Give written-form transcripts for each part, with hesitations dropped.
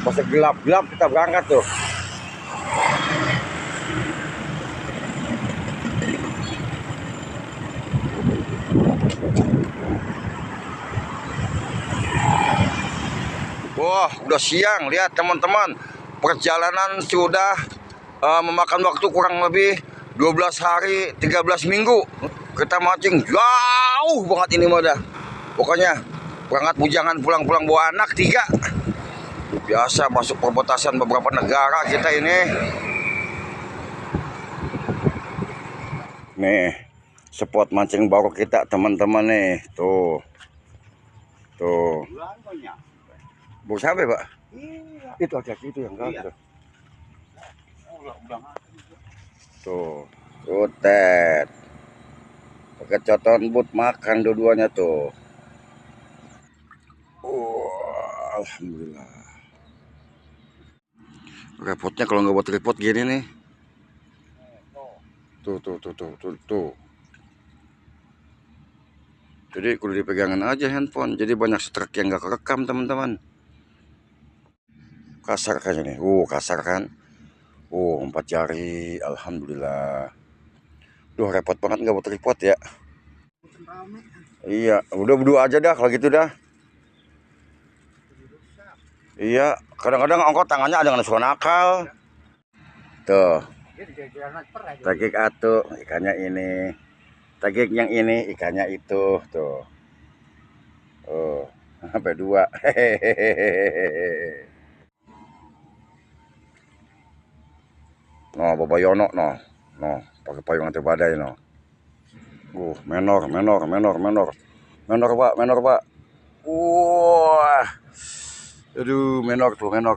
Masih gelap-gelap kita berangkat tuh. Wah, udah siang. Lihat teman-teman, perjalanan sudah memakan waktu kurang lebih 12 hari 13 minggu. Kita mancing jauh banget ini mah dah. Pokoknya berangkat bujangan, pulang-pulang bawa anak 3. Biasa masuk perbatasan beberapa negara kita ini. Nih, spot mancing baru kita teman-teman nih. Tuh. Tuh. Bau sampai, Pak? Iya. Itu aja itu yang enggak. Tuh. Utet. Pakai coton but makan dua-duanya tuh. Alhamdulillah. Repotnya kalau nggak buat repot gini nih. Tuh. Jadi kudu dipegangan aja handphone. Jadi banyak strike yang nggak kerekam teman-teman. Kasar kan ini. Kasar kan. 4 jari. Alhamdulillah. Duh, repot banget nggak buat repot ya. Iya, udah berdua aja dah kalau gitu dah. Iya, kadang-kadang ongkot tangannya ada yang suka nakal. Tuh. Tagik atu ikannya ini. Tagik yang ini ikannya itu tuh. Sampai 2. Hehehe. No, Bapak Yono no. No, pakai payung anti badai no. Menor, Pak. Wah. Aduh, menor tuh. Kena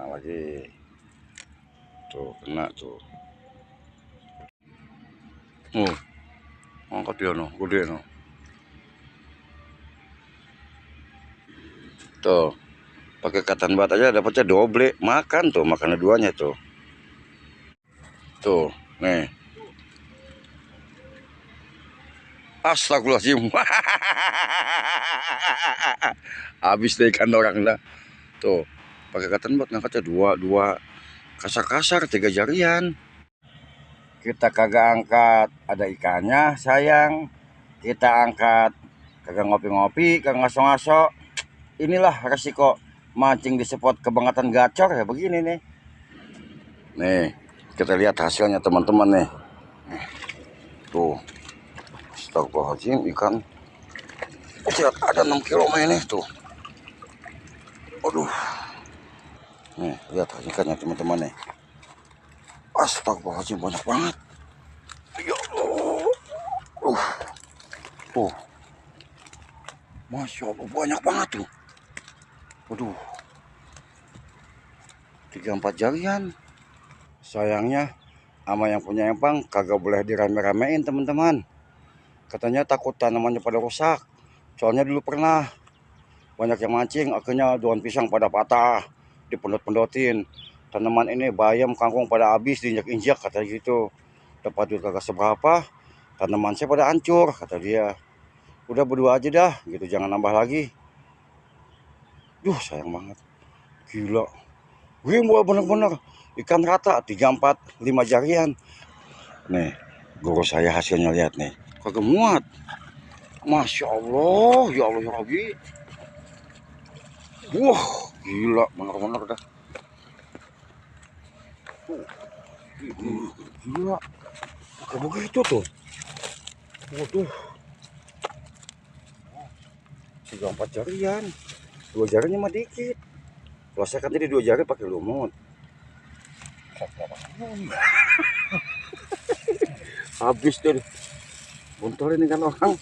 lagi. Tuh, kena tuh. Angkat dia no, gede no. Tuh, pakai katan bat aja dapatnya doble. Makan tuh, makan duanya tuh. Tuh, nih. Astagfirullahaladzim. Habis deh ikan orang dah. Tuh, pakai katan bat ngangkatnya dua. Kasar-kasar 3 jarian. Kita kagak angkat, ada ikannya sayang. Kita angkat, kagak ngopi-ngopi, kagak ngaso-ngaso. Inilah resiko mancing di spot kebangatan gacor ya begini nih. Nih, kita lihat hasilnya teman-teman nih. Tuh. Astagfirullahaladzim, ikan. Ada 6 kilo ini tuh. Aduh. Nih, lihat ikannya teman-teman nih. Astagfirullahaladzim, banyak banget. Ya Allah. Masya Allah, banyak banget tuh. Waduh. 3-4 jarian. Sayangnya sama yang punya empang kagak boleh dirame-ramein teman-teman. Katanya takut tanamannya pada rusak. Soalnya dulu pernah banyak yang mancing, akhirnya daun pisang pada patah, dipendot-pendotin. Tanaman ini bayam, kangkung pada habis, diinjak-injak kata gitu. Dapat duit kagak seberapa, tanaman saya pada hancur kata dia. Udah berdua aja dah gitu, jangan nambah lagi. Duh, sayang banget. Gila. Wih, bener-bener ikan rata 3, 4, 5 jarian. Nih, guru saya hasilnya lihat nih. Kagak muat. Masya Allah, ya Allah ya Rabbi. Wah, gila, bener-bener dah. Gila. Kayak begitu tuh. Waduh. 3-4 jarian. 2 jarinya mah dikit. Kalau saya kan tadi 2 jari pakai lumut. Habis tuh. Buntol ini kan orang.